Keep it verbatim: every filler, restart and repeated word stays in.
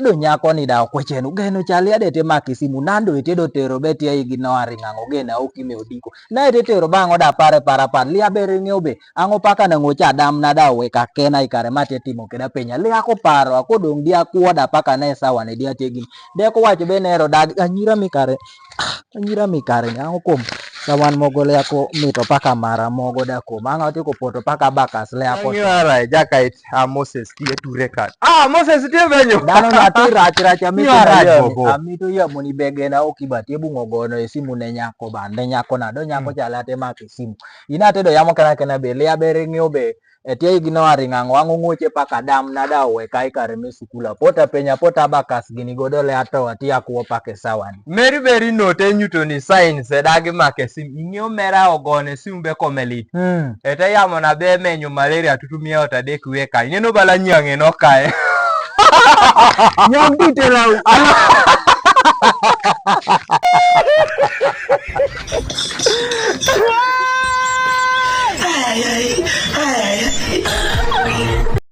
Do nyako ni da okwe cen, ugeno ca lia de te maki simu, nando ite do tero be tie igi no aringa ngo gena oki me odiko. Na ite tero ba ngo da pare para par, lia be ringe obe, ango paka na ngo ca dam na da we ka kena i kare ma te timo keda penya. Lia ko paro, ako dong dia kuo da paka na sawa ne dia tie gin. De ko wacho be nero da anyira mi kare. Anyira mi kare ni ango kom. Sawan mogo lia ko mito paka mara mogo da kom. Ango ti ko poto paka bakas lia ko. Angyo ara, jakait, a Moses, tie ture kan. A Moses, tie benyo. Dano na ti rac rac, ami tu ya moni bege na oki ba tie bungo gono e simu ne nyako ba, ne nyako na do nyako ca la te maki simu. Ina te do yamo kena kena be, lia be ringe obe. E tie igi no aringa ngo, ango ngo ce paka dam na da we kai kare me sukula. Pota penya, pota bakas gini godo le ato, ati akuo pake sawan. Meri beri no te nyuto ni signs e dagi make sim, ing'eyo mera ogone sim be komelit. Hmm. E te yamo na be menyo malaria tutu miya ota de kwe ka. Ing'e no bala nyange no kae. Nyang di te lau.